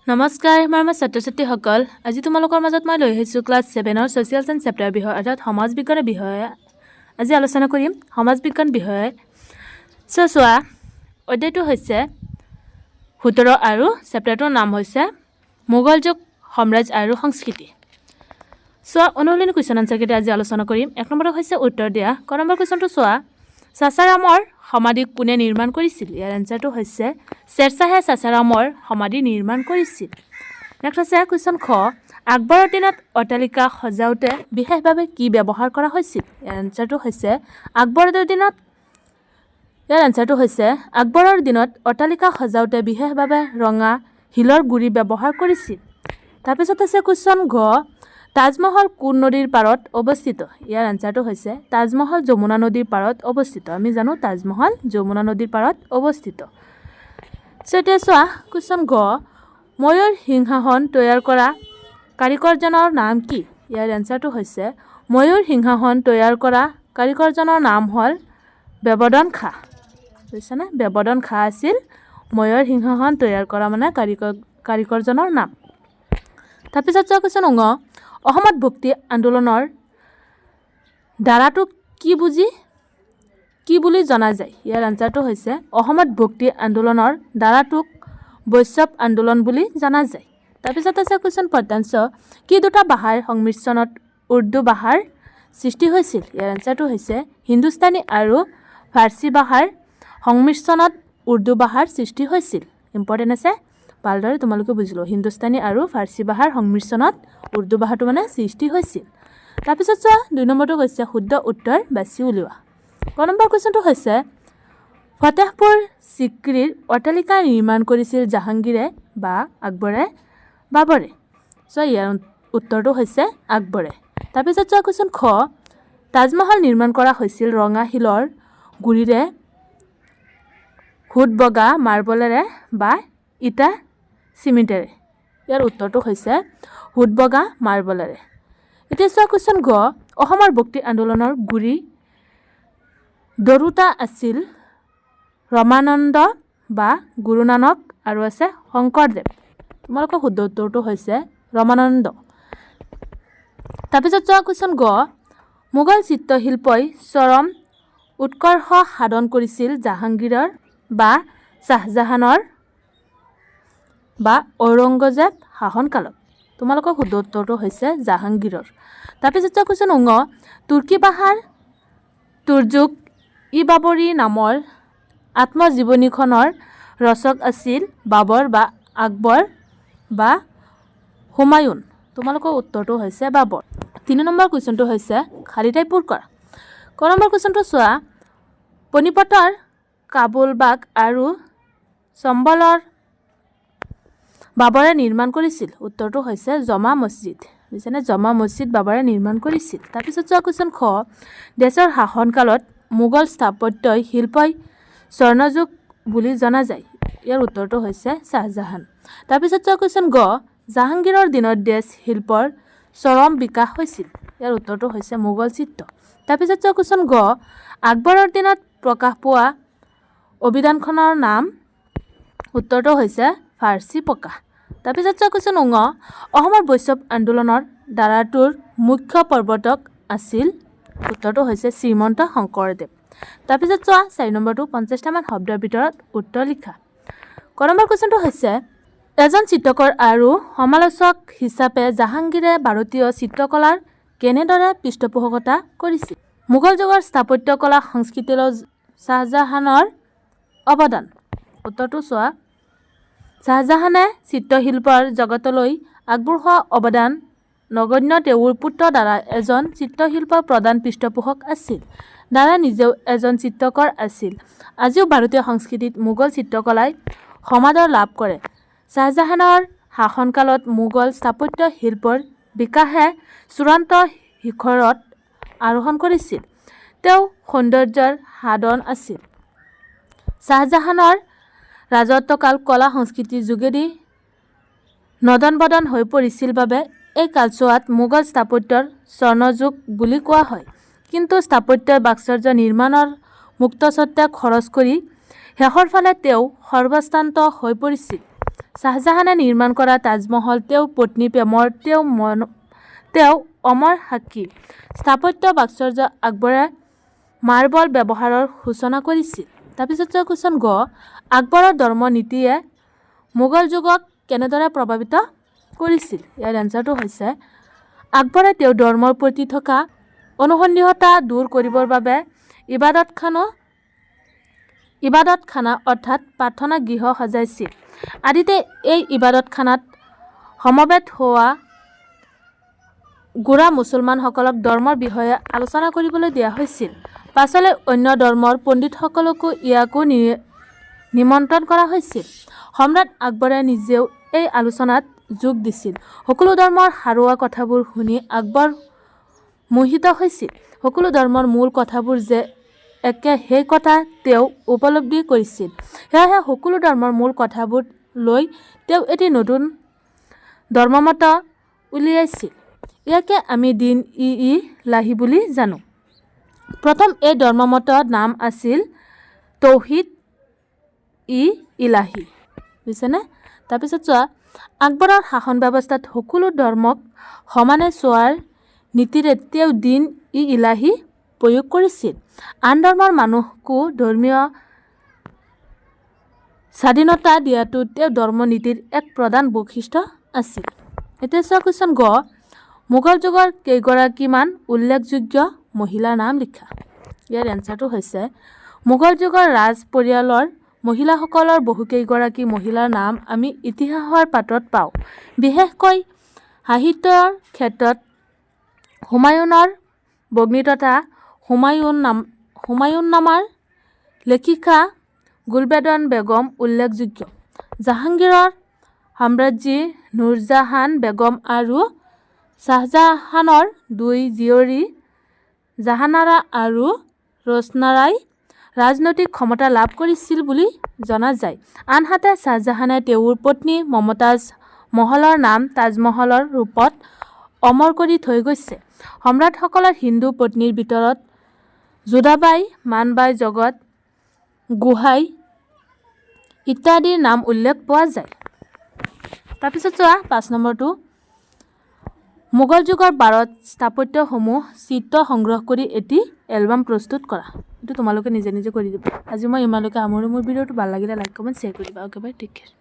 নমস্কাৰ মৰমৰ ছাত্ৰ ছাত্ৰীসকল। আজি তোমালোকৰ মাজত মই লৈ আহিছোঁ ক্লাছ ছেভেনৰ ছ'চিয়েল চায়েন্স চেপ্টাৰ বিষয়, অৰ্থাৎ সমাজ বিজ্ঞানৰ বিষয়ে আজি আলোচনা কৰিম, সমাজ বিজ্ঞান বিষয়ে। চ' চোৱা, অধ্যায়টো হৈছে 17 আৰু চেপ্টাৰটোৰ নাম হৈছে মোগল যুগ, সাম্ৰাজ্য আৰু সংস্কৃতি। চোৱা, অনুশীলনী কুৱেশ্যন আনচাৰকেইটা আজি আলোচনা কৰিম। এক নম্বৰত হৈছে উত্তৰ দিয়া। ক নম্বৰ কুৱেশ্যনটো চোৱা, চাচাৰামৰ সমাধি কোনে নিৰ্মাণ কৰিছিল? ইয়াৰ এনচাৰটো হৈছে শ্বেৰশ্বাহে চাচাৰামৰ সমাধি নিৰ্মাণ কৰিছিল। নেক্সট আছে কুৱেশ্যন খ, আকবৰৰ দিনত অট্টালিকা সজাওঁতে বিশেষভাৱে কি ব্যৱহাৰ কৰা হৈছিল? ইয়াৰ এনচাৰটো হৈছে আকবৰৰ দিনত অট্টালিকা সজাওঁতে বিশেষভাৱে ৰঙা শিলৰ গুড়ি ব্যৱহাৰ কৰিছিল। তাৰপিছত আছে কুৱেশ্যন ঘ, তাজমহল কোন নদীৰ পাৰত অৱস্থিত? ইয়াৰ এনচাৰটো হৈছে তাজমহল যমুনা নদীৰ পাৰত অৱস্থিত। আমি জানো, তাজমহল যমুনা নদীৰ পাৰত অৱস্থিত। চ' এতিয়া চোৱা, কুৱেশ্যন গ, ময়ূৰ সিংহাসন তৈয়াৰ কৰা কাৰিকৰজনৰ নাম কি? ইয়াৰ এনচাৰটো হৈছে ময়ূৰ সিংহাসন তৈয়াৰ কৰা কাৰিকৰজনৰ নাম হ'ল বেবদন খা। বুজিছানে? বেবদন খা আছিল ময়ূৰ সিংহাসন তৈয়াৰ কৰা মানে কাৰিকৰজনৰ নাম। তাৰপিছত চোৱা, কুৱেশ্যন ঙ, অসমত ভক্তি আন্দোলনৰ ধাৰাটোক কি বুলি জনা যায়? ইয়াৰ আনচাৰটো হৈছে অসমত ভক্তি আন্দোলনৰ ধাৰাটোক বৈষ্ণৱ আন্দোলন বুলি জনা যায়। তাৰপিছত আছে কুৱেশ্যন পদ্যাংশ, কি দুটা ভাষাৰ সংমিশ্ৰণত উৰ্দু ভাষাৰ সৃষ্টি হৈছিল? ইয়াৰ আনচাৰটো হৈছে হিন্দুস্তানী আৰু ফাৰ্চী ভাষাৰ সংমিশ্ৰণত উৰ্দু ভাষাৰ সৃষ্টি হৈছিল। ইম্পৰ্টেণ্ট আছে, ভালদৰে তোমালোকে বুজি লোৱা। হিন্দুস্তানী আৰু ফাৰ্চী ভাষাৰ সংমিশ্ৰণত উৰ্দু ভাষাটো মানে সৃষ্টি হৈছিল। তাৰপিছত চোৱা, দুই নম্বৰটো হৈছে শুদ্ধ উত্তৰ বাছি উলিওৱা। ক নম্বৰ কুৱেশ্যনটো হৈছে ফতেহপুৰ চিক্ৰীৰ অট্টালিকা নিৰ্মাণ কৰিছিল জাহাংগীৰে বা আকবৰে, বাবৰে। চ' ইয়াৰ উত্তৰটো হৈছে আকবৰে। তাৰপিছত চোৱা, কুৱেশ্যন খ, তাজমহল নিৰ্মাণ কৰা হৈছিল ৰঙা শিলৰ গুড়িৰে, শুধ বগা মাৰ্বলেৰে বা ইটা চিমেণ্টেৰে। ইয়াৰ উত্তৰটো হৈছে শুধ বগা মাৰ্বলেৰে। এতিয়া চোৱা, কুৱেশ্যন গ, অসমৰ ভক্তি আন্দোলনৰ গুৰি ধৰোঁতা আছিল ৰমানন্দ বা গুৰুনানক আৰু আছে শংকৰদেৱ। তোমালোকৰ শুদ্ধ উত্তৰটো হৈছে ৰমানন্দ। তাৰপিছত চোৱা, কুৱেশ্যন গ, মোগল চিত্ৰশিল্পই চৰম উৎকৰ্ষ সাধন কৰিছিল জাহাংগীৰৰ বা শ্বাহজাহানৰ বা ঔৰংগজেব শাসনকালত। তোমালোকৰ শুদ্ধ উত্তৰটো হৈছে জাহাংগীৰৰ। তাৰপিছত চোৱা, কুৱেশ্যন ঙ, তুৰ্কী ভাষাৰ তুৰ্জুক ই বাবৰি নামৰ আত্মজীৱনীখনৰ ৰচক আছিল বাবৰ বা আকবৰ বা হুমায়ুন। তোমালোকৰ উত্তৰটো হৈছে বাবৰ। তিনি নম্বৰ কুৱেশ্যনটো হৈছে খালী ঠাই পূৰ কৰা। ক নম্বৰ কুৱেশ্যনটো চোৱা, পানিপথৰ কাবুলবাগ আৰু চম্বলৰ বাবৰে নিৰ্মাণ কৰিছিল। উত্তৰটো হৈছে জমা মছজিদ, বুজিছেনে? জমা মছজিদ বাবৰে নিৰ্মাণ কৰিছিল। তাৰপিছত চোৱা, কুৱেশ্যন খ, দেশৰ শাসনকালত মোগল স্থাপত্যই শিল্পই স্বৰ্ণযুগ বুলি জনা যায়। ইয়াৰ উত্তৰটো হৈছে শ্বাহজাহান। তাৰপিছত চোৱা, কুৱেশ্যন গ, জাহাংগীৰৰ দিনত দেশ শিল্পৰ চৰম বিকাশ হৈছিল। ইয়াৰ উত্তৰটো হৈছে মোগল চিত্ৰ। তাৰপিছত চোৱা, কুৱেশ্যন গ, আকবৰৰ দিনত প্ৰকাশ পোৱা অভিধানখনৰ নাম। উত্তৰটো হৈছে ফাৰ্চী প্ৰকাশ। তাৰপিছত চোৱা, কুৱেশ্যন ঙ, অসমৰ বৈষ্ণৱ আন্দোলনৰ ধাৰাটোৰ মুখ্য প্ৰৱৰ্তক আছিল। উত্তৰটো হৈছে শ্ৰীমন্ত শংকৰদেৱ। তাৰপিছত চোৱা, চাৰি নম্বৰটো 50টামান শব্দৰ ভিতৰত উত্তৰ লিখা। ক নম্বৰ কুৱেশ্যনটো হৈছে এজন চিত্ৰকৰ আৰু সমালোচক হিচাপে জাহাংগীৰে ভাৰতীয় চিত্ৰকলাৰ কেনেদৰে পৃষ্ঠপোষকতা কৰিছিল? মোগল যুগৰ স্থাপত্য কলা সংস্কৃতিলৈ শ্বাহজাহানৰ অৱদান। উত্তৰটো চোৱা, শ্বাহজাহানে চিত্ৰশিল্পৰ জগতলৈ আগবঢ়োৱা অৱদান নগণ্য। তেওঁৰ পুত্ৰ দাৰা এজন চিত্ৰশিল্পৰ প্ৰধান পৃষ্ঠপোষক আছিল। দাৰা নিজেও এজন চিত্ৰকৰ আছিল। আজিও ভাৰতীয় সংস্কৃতিত মোগল চিত্ৰকলাই সমাদৰ লাভ কৰে। শ্বাহজাহানৰ শাসনকালত মোগল স্থাপত্য শিল্পৰ বিকাশে চূড়ান্ত শিখৰত আৰোহণ কৰিছিল। তেওঁ সৌন্দৰ্যৰ সাধন আছিল। শ্বাহজাহানৰ ৰাজত্বকাল কলা সংস্কৃতিৰ যোগেদি নদন বদন হৈ পৰিছিল বাবে এই কালছোৱাত মোগল স্থাপত্যৰ স্বৰ্ণযুগ বুলি কোৱা হয়। কিন্তু স্থাপত্যৰ ভাস্কৰ্য নিৰ্মাণৰ মুক্তস্বত্বে খৰচ কৰি শেষৰ ফালে তেওঁ সৰ্বস্বান্ত হৈ পৰিছিল। শ্বাহজাহানে নিৰ্মাণ কৰা তাজমহল তেওঁৰ পত্নী প্ৰেমৰ তেওঁ অমৰ সাক্ষী। স্থাপত্য ভাস্কৰ্য আকবৰে মাৰ্বল ব্যৱহাৰৰ সূচনা কৰিছিল। তাৰপিছত চোৱা কুৱেশ্যন গ, আকবৰৰ ধৰ্ম নীতিয়ে মোগল যুগক কেনেদৰে প্ৰভাৱিত কৰিছিল? ইয়াৰ এনচাৰটো হৈছে, আকবৰে তেওঁৰ ধৰ্মৰ প্ৰতি থকা অনুসন্ধিৎসুতা দূৰ কৰিবৰ বাবে ইবাদতখানা অৰ্থাৎ প্ৰাৰ্থনা গৃহ সজাইছিল। আদিতে এই ইবাদতখানাত সমবেত হোৱা গোড়া মুছলমানসকলক ধৰ্মৰ বিষয়ে আলোচনা কৰিবলৈ দিয়া হৈছিল। পাছলৈ অন্য ধৰ্মৰ পণ্ডিতসকলকো ইয়াকো নিমন্ত্ৰণ কৰা হৈছিল। সম্ৰাট আকবৰে নিজেও এই আলোচনাত যোগ দিছিল। সকলো ধৰ্মৰ সাৰুৱা কথাবোৰ শুনি আকবৰ মোহিত হৈছিল। সকলো ধৰ্মৰ মূল কথাবোৰ যে একে, সেই কথা তেওঁ উপলব্ধি কৰিছিল। সেয়েহে সকলো ধৰ্মৰ মূল কথাবোৰ লৈ তেওঁ এটি নতুন ধৰ্মমত উলিয়াইছিল। ইয়াকে আমি দিন ই ইলাহী বুলি জানো। প্ৰথম এই ধৰ্মমতৰ নাম আছিল তৌহিদ ই ইলাহী, বুজিছেনে? তাৰপিছত চোৱা, আকবৰৰ শাসন ব্যৱস্থাত সকলো ধৰ্মক সমানে চোৱাৰ নীতিৰে তেওঁ দিন ই ইলাহী প্ৰয়োগ কৰিছিল। আন ধৰ্মৰ মানুহকো ধৰ্মীয় স্বাধীনতা দিয়াটো তেওঁৰ ধৰ্মনীতিৰ এক প্ৰধান বৈশিষ্ট্য আছিল। এতিয়া চোৱা কুৱেশ্যন গ, মোগল যুগৰ কেইগৰাকীমান উল্লেখযোগ্য মহিলাৰ নাম লিখা। ইয়াৰ এনচাৰটো হৈছে, মোগল যুগৰ ৰাজ পৰিয়ালৰ মহিলাসকলৰ বহুকেইগৰাকী মহিলাৰ নাম আমি ইতিহাসৰ পাতত পাওঁ। বিশেষকৈ সাহিত্যৰ ক্ষেত্ৰত হুমায়ুনৰ ভগ্নী তথা হুমায়ুন নামাৰ লেখিকা গুলবেদন বেগম উল্লেখযোগ্য। জাহাংগীৰৰ সাম্ৰাজ্ঞী নুৰজাহান বেগম আৰু শ্বাহজাহানৰ দুই জীয়ৰী জাহানাৰা আৰু ৰোচনাৰাই ৰাজনৈতিক ক্ষমতা লাভ কৰিছিল বুলি জনা যায়। আনহাতে শ্বাহজাহানে তেওঁৰ পত্নী মমতাজ মহলৰ নাম তাজমহলৰ ৰূপত অমৰ কৰি থৈ গৈছে। সম্ৰাটসকলৰ হিন্দু পত্নীৰ ভিতৰত যোধাবাই, মানবাই, জগত গোহাঁই ইত্যাদিৰ নাম উল্লেখ পোৱা যায়। তাৰপিছত চোৱা 5 নম্বৰটো, মোগল যুগৰ ভাৰত স্থাপত্যসমূহ চিত্ৰ সংগ্ৰহ কৰি এটি এলবাম প্ৰস্তুত কৰা। এইটো তোমালোকে নিজে নিজে কৰি দিবা। আজি মই ইমানলৈকে সামৰোঁ। মোৰ ভিডিঅ'টো ভাল লাগিলে লাইক, কমেণ্ট, শ্বেয়াৰ কৰিবা। Okay, bye, take care.